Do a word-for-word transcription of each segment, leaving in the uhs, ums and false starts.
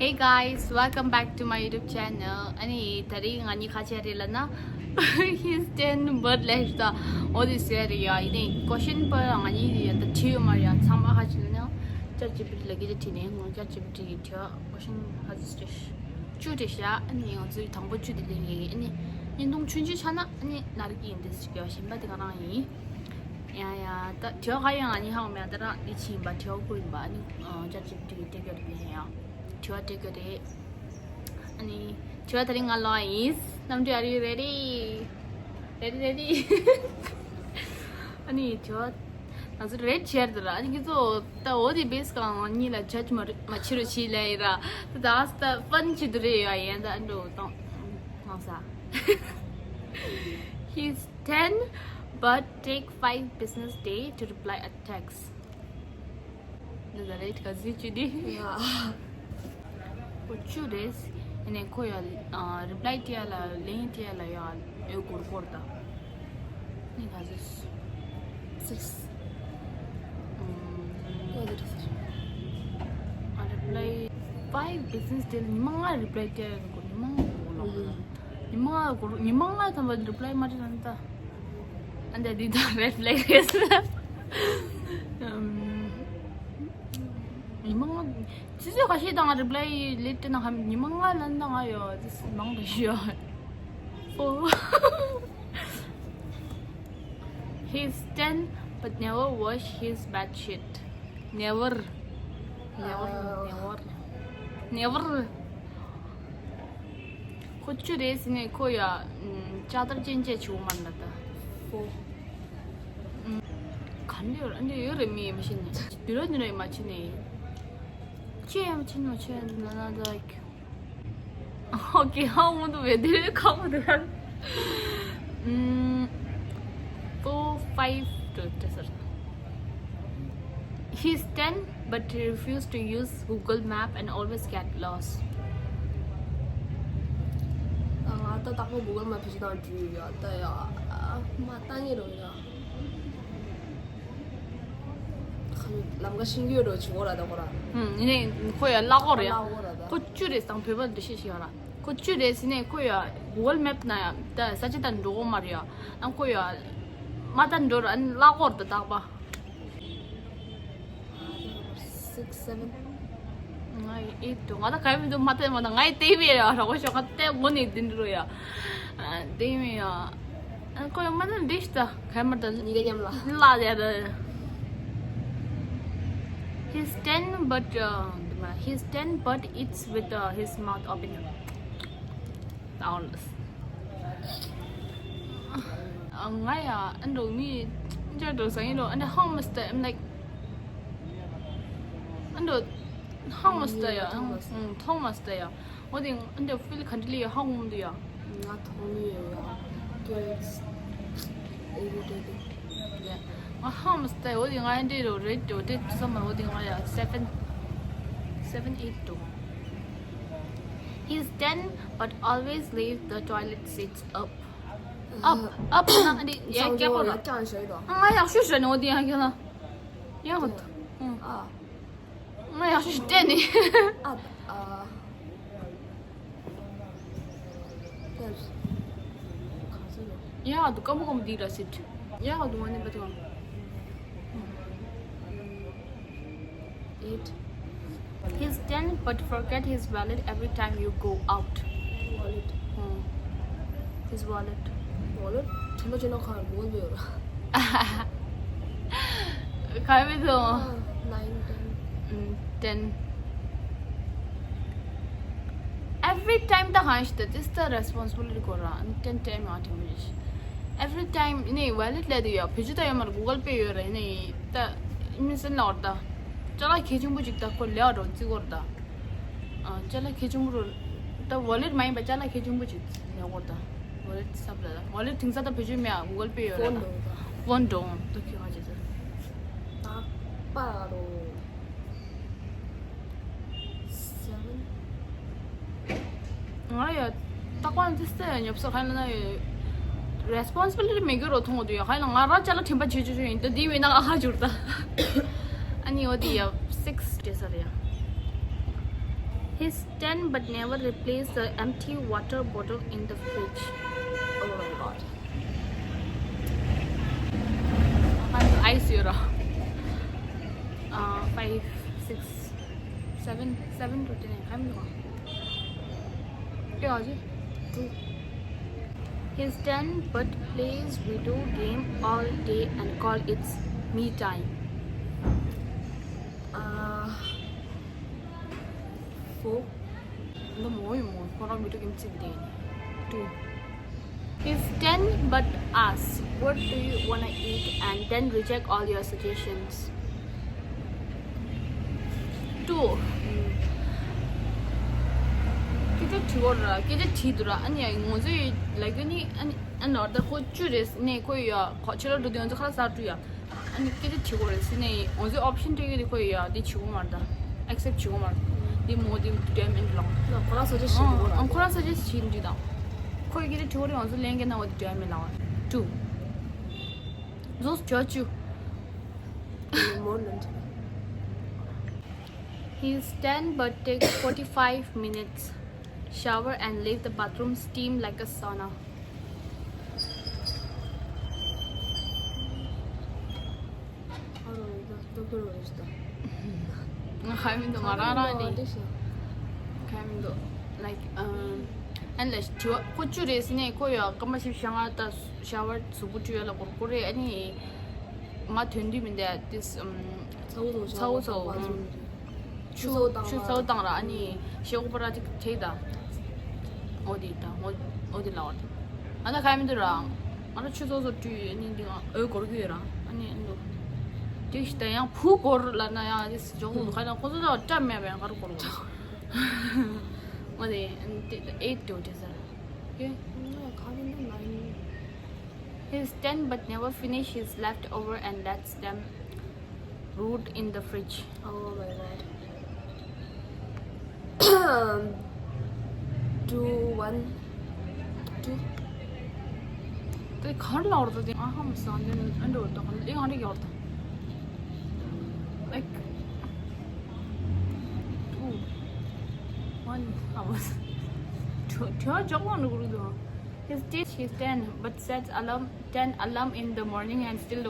Hey guys, welcome back to my YouTube channel. ཨ་ནི་ད་རེས་ང་གཉིས་ག་རེ་བྱེད་ཀྱི་ཡོད་ལབ་ན། He's ten but less the all this area. ཡིན་ནའི་question པར་ང་གཉིས་ཡ་ད་བྲིས་ཡོད་མ་རེད་ཡ། ཚང་མ་ག་རེ་བྱེད་ཀྱི་ཡོད་ལབ་ན། ChatGPT ལ་སྐད་ཆ་དྲིས་ནས་ང་ChatGPT གི་དྲི་བ་question ཧ་ཅང་བྲིས། བཅུ་བྲིས་ཤག་ཨ་ནི་ང་ཚོས་དང་པོ་བཅུ་དེ་ལེན་གྱི་ཡིན། ཨ་ནི་བརྙན་ཐུང་ཆུང་ཆུང་ཆགས་ན་ཨ་ནི་ནར་གྱི་ཡིན། དེ་ཞིག་གི་གཞན་པ་དེ་ག་རང་ཡིན། ཡ་ཡ། ད་དྲི་བ་ག་ཡང་ང་གཉིས་ཧ་གོ་མེད། ད་རང་འདི་ཕྱིན་པ་དྲི་བ་བསྐུར་ཡིན་པ། ཨ་ནི་ཨ་ChatGPT གི་སྤྲད་རྒྱུ་རེད་ལབ་ཡ། དྲི་བ་སྤྲད་རྒྱུ་རེད། ཨ་ནི་དྲི་བ་དེ་རིང་ང་ལོག་ཡིན། རྣམ་གྲོལ། Are you ready? Ready, ready. ཨ་ནི་དྲི་བ་ང་ཚོ་རེད་བྱས་འདུག་ར། ཨ་ནི་ཁྱེད་ཚོ་ད་འོ་དེ་བེས་གང་གཉིས་ལ་judge མ་རེད་མ་བྱེད་རོགས་བྱེད་ལབ་ཡིན་ར། ད་ད་ད་fun བྱེད་དུ་རེད་ཡ། ཡན་ད་ཨ་འགྲོ་དང་ང་ས། He's ten but take five business day to reply a text. འདི་ད་རེད་ག་ཟི་ཅི་དི། ཡ། ཁོ་བཅུ་རེད། ཨ་ནི་ཁོ་ཡ་ཨ་reply སྤྲད་ཡ་ལ་ལན་སྤྲད་ཡ་ལ་ཡ་ཨེ་འགོར་འགོར་ད། ནི་ག་ཟི། Six. ཨ་reply five business day ཉི་མ་ལྔ་reply སྤྲད་ཡ་ལ་འགོར། ཉི་མ་ལྔ་འགོར་ལོག་ད། ཉི་མ་ལྔ་འགོར། ཉི་མ་ལྔ་ཐམ་པ་reply མ་སྤྲད་ན་ད། ཨ་འདི་འདི་ད་red flag རེད། ཉི་མ་ལྔ་ཆུ་ཚོད་ཁ་ཤས་དང་reply late ན་ཧམ། ཉི་མ་ལྔ་ལན་དང་ང་ཡོད། This is མང་དུ་ཞུ་ཡོད། Oh. He's ten but never wash his bed sheet. Never. Never. Never. Never. ཁོ་བཅུ་རེད་ཟེར་ནས་ཁོ་ཡ། ལྕགས་དར་ཅན་ཅན་བྱེད་འོ་མ་འདྲ་ད། ཧོ། ག་འདྲ་ཡོད་ཨ་འདྲ་ཡོད་རེད། མི་ཡི་མི་ཤེས་ནས་དུ་ར་དུ་ར་ཡི་མ་ཕྱིན་ནས། ཅི་ཡང་མ་ཕྱིན་ནོ་ཆེ་ན་ན་ད། Okay, how would we do it? How would we? Mm, four, five, two, two, sir. He's ten, but he refused to use Google Map and always get lost. ང་ད་ལྟ་ཁོ་Google Map ཞིག་དང་འགྲུལ་ཡོད་ད་ཡ། མ་ལྟ་ངེས་རོ་ཡ། ལམ་ཁ་ཤེས་ཀྱི་ཡོད་རོ་ཆུ་གོ་ར་ད་གོ་ར། ཧུམ། ཡིན་ནའི་ཁོ་ཡ་བརླག་གོ་ར་ཡ། བརླག་གོ་ར་ད། ཁོ་བཅུ་རེད་སང་བོད་པ་འདི་ཤེས་ཤེས་ཡ་ར། ཁོ་བཅུ་རེད་ཟེར་ནས་ཁོ་ཡ་Google Map ན་ཡ་ད་ས་ཆ་ད་འགྲོ་གོ་མ་རེད་ཡ། ཨ་ཁོ་ཡ་མ་ད་འགྲོ་ར་ཨ་ནི་བརླག་གོ་ར་ད་རྟག་པ། Six, seven. ང་ཡི་eight འདུག་ང་ད་ག་ཡི་མི་འདུག་མ་བལྟས་མ་ད་ང་ཡི་བལྟས་མེད་ཡ། ར་གོ་ཤོག་ང་བལྟས་འོ་ནས་འདི་འདྲ་ཡ། བལྟས་མེད་ཡ། ཨ་ཁོ་ཡ་མ་ད་འདི་ཤི་ད་ག་ཡི་མ་ད་གཉིས་ཀ་མཉམ་ལ། ལ་ཡ་ད། He's ten but uh, he's ten but eats with uh, his mouth open. ང་ཡ་ཨ་འགྲོ་མི་འཇར་འགྲོ་ས་ཡིན་རོ། ཨ་འདྲ་ཧང་མ་སྟེ། I'm like ཨ་འགྲོ་ཧང་མ་སྟེ་ཡ། ཐོང་མ་སྟེ་ཡ། འོ་དེ་ཨ་འདྲ་ཕིལ་ག་འདྲ་ལི་ཡ་ཧང་འོང་དུ་ཡ། ང་ཐོང་ཡོད་ཡ། ང་ཧང་མ་སྟེ། འོ་དེ་ང་ཨ་འདྲ་རོ་རེད་འགྲོ་དེ་ཚོ་མ། འོ་དེ་ང་ཡ་seven, seven, eight འགྲོ། He's ten but always leave the toilet seats up. Up, up ན་འདི་ཡ་སྐྱ་པོ་ལ། ང་ཡག་ཤོས་ཞོ་ནི་འོ་དེ་ཡང་ཁྱོད་ལ་ཡང་ཧོ། ང་ཡག་ཤོས་ཞོ་སྟེ་ནི། Up. ཡ་དུ་ཀམ་ཀམ་དི་ར་སིད། ཡ་དུ་ང་ནི་བ་དུ། Eight. He's ten but forget his wallet every time you go out. Wallet. Hmm. His wallet. Wallet? ཁྱིམ་པ་ཅི་ནོ་ཁ་མོ་འདུག་ཡོད་ར། ཁ་མི་འདུག Nine, ten. Mm, ten. Every time ད་གང་ཞིག་ད་this the responsibility གོ་ར། ten time ཡང་time ཞིག Every time ནི་wallet ལས་དུ་ཡོད། བེད་སྤྱོད་ད་ཡོད་མར་Google Pay ཡོད་ར། ནི་ད་ཨིན་སན་ལ་འོར་ད་ཅ་ལག་གལ་ཆེན་པོ་ཅིག་ད་ཁོ་ལས་འོར་རྩི་གོ་ར་ད། ཨ་ཅ་ལག་གལ་ཆེན་པོ་རུ་ད་wallet མ་ཡིན་པ་ཅ་ལག་གལ་ཆེན་པོ་ཅིག་ལས་འོར་ད། wallet སབ་ལ་wallet དེང་སང་ད་བེད་སྤྱོད་མེད་ཨ། Google Pay ཡོད་ར་ད། ཕོན་འགྲོ་ད་ཁྱོད་ང་ཅི་ཟེར། ད་པ་རོ། Seven. ང་ཡ་རྟག་པར་འདི་སྟེ་ཉོབ་ས་ཁ་ན་ཡོད། Responsibility མེད་གི་རོ་མཐོང་དུ་ཡ། ཁ་ན་ང་ར་ཅ་ལག་ཁྲིམས་པ་བྱེད་བཅུག་ཡིན་ད་འདི་བས་ན་ཨ་ཧ་འགྱུར་ད། ཨ་ནི་འོ་དེ་ཡ་six སྤྲད་ས་རེད་ཡ། He's ten but never replace the empty water bottle in the fridge. Oh my god. Ice yura. Uh, five, six, seven, seven to ten. I'm not. He's ten but plays video game all day and call it me time. Uh, four. འདི་མོ་ཡིན་མོ། ཁོ་རང་video game ཅིག་ལས་ནས། Two. He's ten but asks, "What do you wanna eat?" and then reject all your suggestions. Two. སྐད་ཆ་དྲི་བ་ར། སྐད་ཆ་དྲིས་འདུག་ར། ཨ་ནི་ཡ་ང་ཚོས་ལབ་རྒྱུ་ནི། ཨ་ནི་ཨ་ནི་ད་ཁོ་བཅུ་རེད་ཟེར་ནས། ཁོ་ཡ་ཁོ་ཕྱི་ལོགས་འགྲོ་དུས་ང་ཚོ་ཁ་ལག་ཟ་འགྲོ་ཡ། ཨ་ནི་སྐད་ཆ་དྲི་དགོས་རེད་ཟེར་ནས། ང་ཚོའི་option སྤྲད་ཀྱི་དེ་ཁོ་ཡ་དེ་བྱེད་དགོས་མ་རེད། ད་accept བྱེད་དགོས་མ་རེད། དེ་མོ་དེ་འདྲ་མིན་ལགས། ཁོ་རང་suggest བྱེད་འགྲོ་ར། ཁོ་རང་suggest བྱེད་འདི་དང་། ཁོ་ཡི་སྐད་ཆ་དྲི་དགོས་རེད། ང་ཚོ་ལན་སྐྱེལ་གནང་བ་དེ་འདྲ་མིན་ལགས། Two. Those church you. More than ten. He's ten but takes forty-five minutes shower and leave the bathroom steam like a sauna. ང་ཧ་མི་འདུག་ང་རང་རང་ནི་ཧ་མི་འདུག like um ཨ་ནི་ལ་དྲི་བ། ཁོ་བཅུ་རེད་ཟེར་ནས། ཁོ་ཡ་སྐར་མ་བཞི་བཅུ་ཞེ་ལྔ་ད་shower གཟུགས་པོ་བཀྲུ་ཡ་ལ་འགོར་འགོར་རེད། ཨ་ནི་མ་ཐོན་དུས་མི་འདུག this um ཚ་བོ་ཚོ། ཚ་བོ་ཚོ། ཆུ་ཚ་བོ་བཏང་། ཆུ་ཚ་བོ་བཏང་ར། ཨ་ནི་ཤེལ་སྒོ་པ་ར་ཅིག་བྲེགས་ད། འོ་དེ་ད། འོ་འོ་དེ་ལ་བར་ད། ང་ད་ཁ་མི་འདུག་ར། ང་ད་ཆུ་ཚ་བོ་ཚོ་བཀྲུས། ཨ་ནི་འདི་ང་འོད་འགོར་གི་ཡོད་ར། ཨ་ནི་འདུག་དེ་ཞིག་ད་ཡང་བུ་འགོར་ལ་ན་ཡང་དེ་ཇོག་ལུག་ཁ་ན་ཁོ་ཚོ་ད་བཀྲ་མེད་པའི་གར་འགོར་འགོར། འོ་དེ་eight དེ་འོ་དེ་ཟེར། Okay. He's ten but never finish his leftover and lets them rot in the fridge. Oh my god. Two, one, two. དེ་གར་ལ་བར་དུ་དེ་ཨ་ཧམ་སང་དེ་ཨ་འདྲ་བར་དུ་ཨེ་ཨ་འདྲ་ཡོད་དུ། Like two. One hours. Two, two ཇོག་ལ་འགྲོ་གི་རེད་དོ། He's ten, he's ten, but sets alarm, ten alarm in the morning and still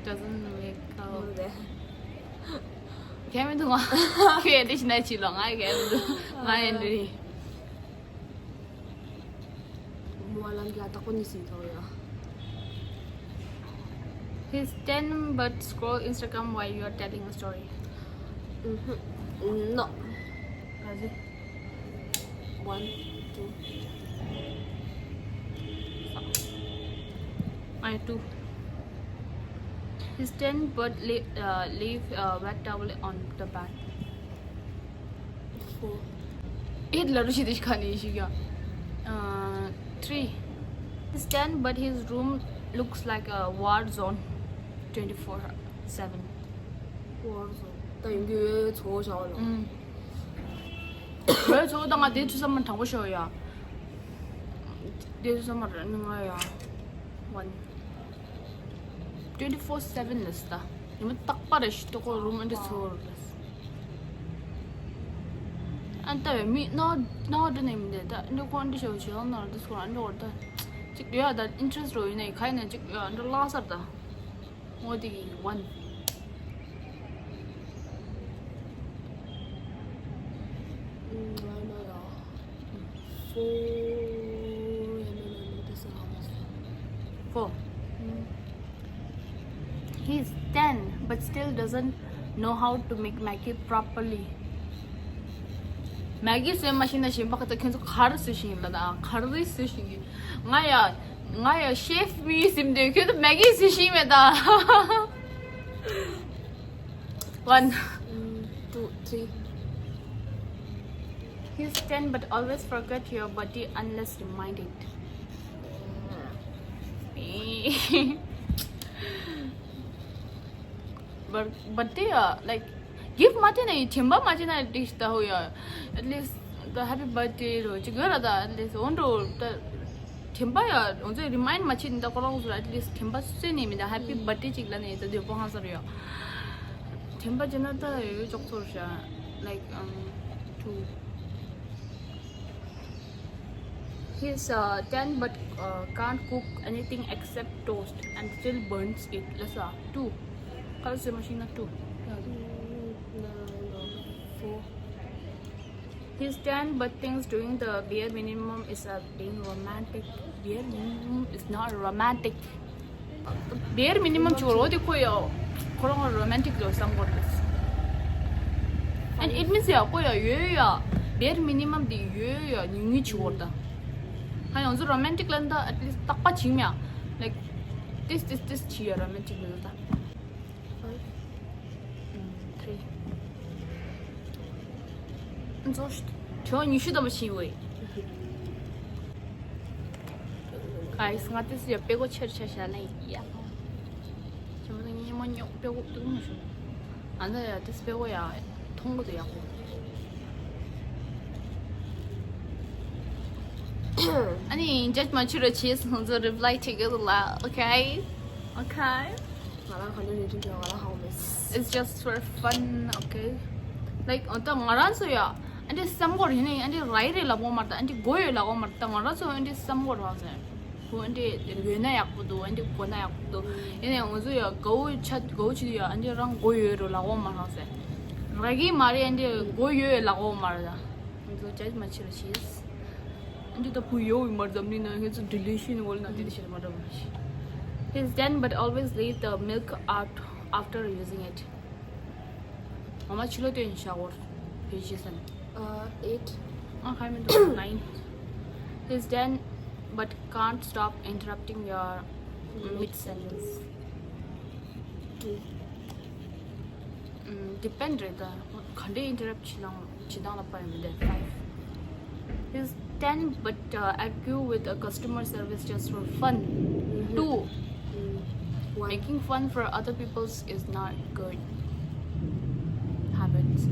doesn't wake up. ཁྱེད་མི་འདུག་ང་། ཁྱོད་ཡ་དེ་ཞིག་ན་ཅི་ལོ། ང་ཡ་ཁྱེད་མི་འདུག་ང་ཡ་འདི་རེད། མོ་ལ་ལ་དག་པོ་ནི་སི་ཐོ་ཡ། He's ten but scroll Instagram while you're telling a story. Mm-hmm. No. One, two. I two. He's ten but leave, uh, leave a wet towel on the bed. Four. Eight ལ་རུ་ཤི་དེ་ཤི་ཁ་ནི་ཤི་ཡ། Uh, three. He's ten but his room looks like a war zone twenty-four seven. War zone. ད་ཡིན་གྱི་ཚོ་ཞའོ་ལོ། ཨུམ། ཝེ་ཚོ་ད་ང་དེ་ཚོ་བསམ་མ་དྲང་པོ་ཤོ་ཡ། དེ་ཚོ་བསམ་མ་ར་ནི་ང་ཡ། One. Twenty four seven ལ་སྟ། ཉི་མ་རྟག་པར་ཤི་ཏོ་ཁོ་རུམ་འདི་ཚོ་ར། ཨན་ཏ་བེ་མི་ནོ་ནོ་འདི་ནས་མི་འདི་ད་འདི་ཁོ་འདི་ཤོ་ཆེ་ལོ་ནོ་འདི་ཚོ་ར་འདི་འོར་ད། ཅིག་ཡོད་ད་interest རོ་ཡིན་ནའི་ཁ་ཡིན་ན་ཅིག་ཡོད་འདི་ལ་སར་ད། ངོ་དེ་གི་one. Four. He's ten but still doesn't know how to make Maggi properly. Maggi བཟོས་མ་ཤེས་ན་གཞན་པ་ཁ་ཚ་ཁྱོད་ཚོ་ག་རེ་བཟོས་ཤིང་ལ་ད་ག་རེ་བཟོས་ཤིང་གི་ང་ཡ་ང་ཡ་chef མི་ཡིན་སེམས་དེ་ཁྱོད་ཚོ་Maggi བཟོས་ཤིང་མེད་ད། One. Mm, two, three. He's ten but always forget your birthday unless reminded. But birthday uh, like gift མ་བྱས་ན་ཡི་དྲན་པ་མ་བྱས་ན་འགྲིག་ཤི་ད་ཧོ་ཡ། At least the happy birthday རོ་ཅིག་ཡོད་ར་ད། At least འོན་འགྲོ་ད། དྲན་པ་ཡ་འོན་ཚེ་remind མ་བྱེད་ནི་ད་ཁོ་རང་ཚོ་at least དྲན་པ་སུ་ནས་མི་ད་happy birthday ཅིག་ལ་ནས་ད་དུས་པོ་ཧང་སར་ཡོད། དྲན་པ་བྱེད་ན་ད་ཡོད་ཅོག་ཚོར་ཤ། Like um two. He's uh, ten but uh, can't cook anything except toast and still burns it. Let's uh, two. Color same machine two. Four. He's ten but thinks doing the bare minimum is uh, being romantic. Bare minimum is not romantic. Bare minimum ཅིག་རོ་དེ་ཁོ་ཡ་ཁོ་རང་རོ་མན་ཊིག་ལོ་བསམ་གོ་རེད། And it means ཡ་ཁོ་ཡ་ཡོད་ཡ་bare minimum དེ་ཡོད་ཡ་ཉུང་ཉུང་ཅིག་བོར་ད། ཧ་ཡང་ཚོ་རོ་མན་ཊིག་ལ་ད་at least རྟག་པ་ཅིག་མ་ཡ་like this this this ཅིག་ཡ་རོ་མན་ཊིག་ལོ་ད། Three. ཁྱོད་ཉི་ཤུ་ལྟ་བུ་ཤི་བས། Guys, ང་དེ་སུ་ཡ་དཔེ་གོ་ཆེར་ཆ་བྱ་ལེ་ཡ། ཁྱོད་མོ་ངའི་མོ་ཉོག་དཔེ་གོ་ཏུ་མ་ཤོད། ཨ་ན་ཡ་དེ་སུ་དཔེ་གོ་ཡ་མཐོང་གོ་དུ་ཡག་གོ། ཨ་ནི་judge མ་བྱེད་རོགས་བྱེད་སོང་ཚོ་reply བྱེད་གི་ལ། Okay? Okay? ང་རང་ག་འདྲ་རེད་ཅིག་ང་རང་ཧ་གོ་མེད། It's just for fun, okay? Like ཨ་ད་ང་རང་ཚོ་ཡ་ཨ་འདྲ་བསམ་གོ་རེད་ནི་ཨ་འདྲ་རའི་རེད་ལབ་གོ་མ་རེད། ད་ཨ་འདྲ་དགོས་ཡོད་ལབ་གོ་མ་རེད། ད་ང་རང་ཚོ་ཨ་འདྲ་བསམ་གོ་རེད་ཟེར། བུ་ཨ་འདྲ་ཡོད་ན་ཡག་པོ་འདུག་ཨ་འདྲ་དགོས་ན་ཡག་པོ་འདུག་ཡིན་ནའི་ང་ཚོ་ཡ་དགའ་བོ་ཆ་དགའ་བོ་ཆེ་ཡ་ཨ་འདྲ་རང་དགོས་ཡོད་རེད་ལབ་གོ་མ་རེད་ཟེར། ར་གི་མ་རེད་ཨ་འདྲ་དགོས་ཡོད་ལབ་གོ་མ་རེད་ད། ང་ཚོ་judge མ་བྱེད་རོགས་བྱེད། And the Puyo Marzamni na his deletion will not deletion. He's done but always leave the milk out after using it. How much kilo do you shower? Pages and Uh, eight. Oh, I mean, nine. He's done but can't stop interrupting your mid sentence. Two. Mm, depend རེད་ད། ག་འདྲའི་interrupt བྱེད་སྟངས་བྱེད་སྟངས་ལ་དཔག་ཡོད་མི་འདུག Five. He's ten but uh, argue with a customer service just for fun. Two. One. Making fun for other people's is not good habits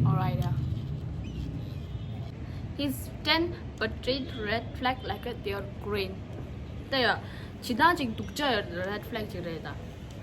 or idea. He's ten but treat red flag like a, they are green. ད་ཡ་བྱེད་སྟངས་ཅིག་སྡུག་ཅག་ཡོད་red flag ཅིག་རེད་ད།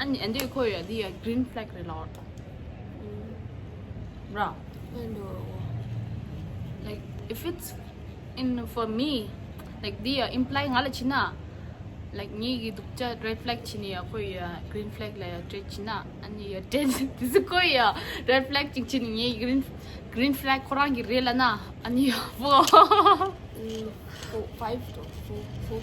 ཨ་ནི་ཨ་འདི་ཁོ་ཡ་འདི་ཡ་green flag རེད་ལབ་པ་རེད། ར། ཨེ་འགྲོ། Like if it's in for me, like འདི་ཡ་imply ང་ལ་བྱེད་ན། Like ངེད་ཀྱི་སྡུག་ཅག་red flag བྱེད་ནི་ཡ་ཁོ་ཡ་green flag ལ་ཡ་treat བྱེད་ན། ཨ་ནི་ཡ་treat དེ་ཚོ་ཁོ་ཡ་red flag ཅིག་བྱེད་ནི་ངའི་green green flag ཁོ་རང་གི་རེད་ལབ་ན། ཨ་ནི་ཡ་བོ། Mm, four, five, four, four.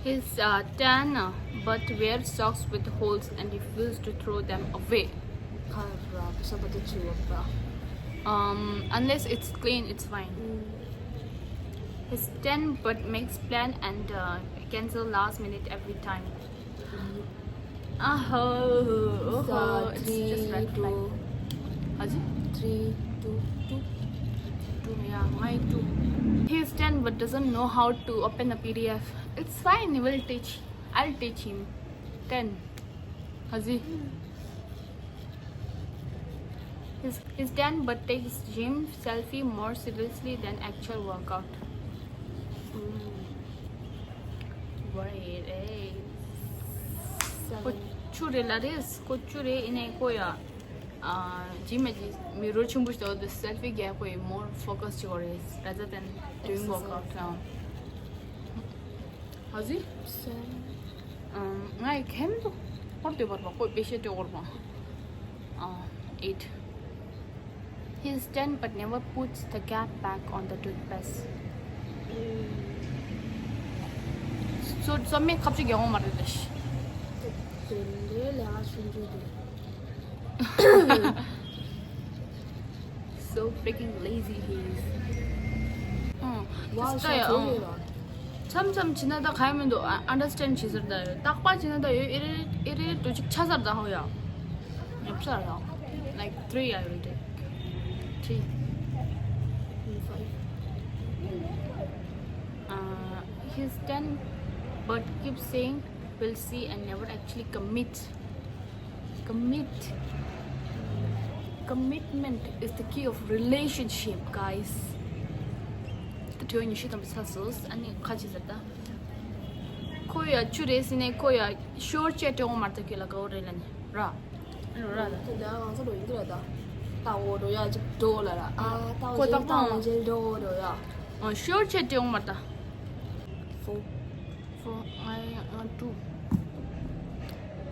He's uh, ten uh, but wears socks with holes and refuses to throw them away. Kara, bisa betul juga. Um, unless it's clean, it's fine. He's ten but makes plan and uh, cancel last minute every time. Oh, oh, it's just red flag. Haji? Three, two, two. Two, yeah, my two. He's ten but doesn't know how to open a P D F. It's fine, we'll teach. I'll teach him. Ten. Haji? He's, he's ten but takes gym selfie more seriously than actual workout. What it is. ཁོ་བཅུ་རེད་ལབ་རེད། ཁོ་བཅུ་རེད། ཡིན་ནའི་ཁོ་ཡ། ཨ་gym ཨ་gym mirror ཆེན་པོ་ཞིག་འདུག selfie རྒྱག་ཁོ་ཡི་more focus བྱེད་དགོས་རེད། Rather than doing workout. How's it? ང་ཡི་ཁེམ་དུ་ཧོར་དུ་བར་བ་ཁོ་པེ་ཤེ་ཏེ་ཧོར་བ། Eight. He's ten but never puts the cap back on the toothpaste. So so me ཁབ་ཅིག་ཡོང་མ་རེད་ད་ཤི། དེ་འདྲའི་ལས་ང་ཆུང་ཆུང་དེ། So freaking lazy he is. ཨང་། Wow, ད་ལྟ་ཡ་ཨང་། མཚམས་མཚམས་བྱས་ན་ད་ག་ཡང་མི་འདུག་ཨ་understand བྱེད་ཟེར་ད་ཡོད། རྟག་པར་བྱས་ན་ད་ཡོད་ཨེ་རེད་ཨེ་རེད་འགྲོ་ཅིག་ཆ་ཟེར་ད་ཧོ་ཡ། ཉབ་ས་ར། Like three I will take. Three. Five. Uh, he's ten but keeps saying we'll see and never actually commit. Commit. Commitment is the key of relationship, guys. ད་དྲི་བ་ཉི་ཤུ་ཐམ་པ་ཚར་སོང་། ཨ་ནི་ཁ་ཅིག་ཟེར་ད། ཁོ་ཡ་བཅུ་རེད་ཟེར་ནས་ཁོ་ཡ་ཤོར་ཅེས་སྤྲད་འོང་མ་རེད་ད། ཁྱེད་ལ་དགའ་བོ་རེད་ལབ་ནས་ར། ཨ་ནི་ར་ད། དེ་འདྲ་ང་ཚོ་འགྲོ་ཡིན་འདུག་ལ་ད། ལྟ་འོ་འགྲོ་ཡ་ཅིག་འགྲོ་ལ་ར། ཨ་ལྟ་འོ་ཁོ་ཅིག་ལྟ་འོ་ཅིག་འགྲོ་འགྲོ་ཡ། ཨ་ཤོར་ཆེ་ཏྲེ་འོང་མ་ད། Four. Four. ང་ང་two.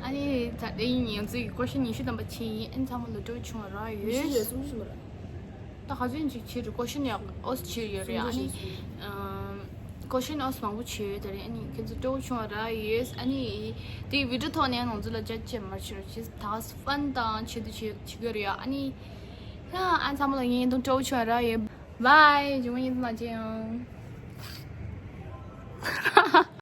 ཨ་ནི་ད་དེ་ཡིན། ང་ཚོའི་ཀོ་ཤན་ཉི་ཤུ་ཐམ་པ་ཕྱིན་ཡིན། ཨ་ནི་ཚང་མ་ལ་སྤྲོ་བོ་བྱུང་བ་རག་ཡོད། ཉི་ཤུ་རེད། སུམ་ཅུ་མ་རེད། ད་ག་ཚོད་ཅིག་བྱས་རེད། ཀོ་ཤན་ཡག་ཨོས་བྱས་ཡོད་རེད། ཨ་ནི་ཨམ་ཀོ་ཤན་ཨོས་མང་པོ་བྱས་ཡོད་ད་རེད། ཨ་ནི་ཁྱེད་ཚོ་སྤྲོ་བོ་བྱུང་བ་རག་ཡོད། ཨ་ནི་དེ་བི་ཌི་ཡོ་ཐོག་ནས་ང་ཚོ་ལ་ཅ་ཅེ་མ་བྱེད་རོགས་བྱེད། ད་ཕན་དང་ཆེད་དུ་བྱེད་བྱེད་དགོས་རེད་ཡ། ཨ་ནི་ཡ་ཨ་ཚང་མ་ལ་ངའི་ཡིན་དུ་སྤྲོ་བོ་བྱུང་བ་རག་ཡོད། བྷའི། ཇུ་མ་ཡིན་དུ་མ་ཅེ་ཡང་།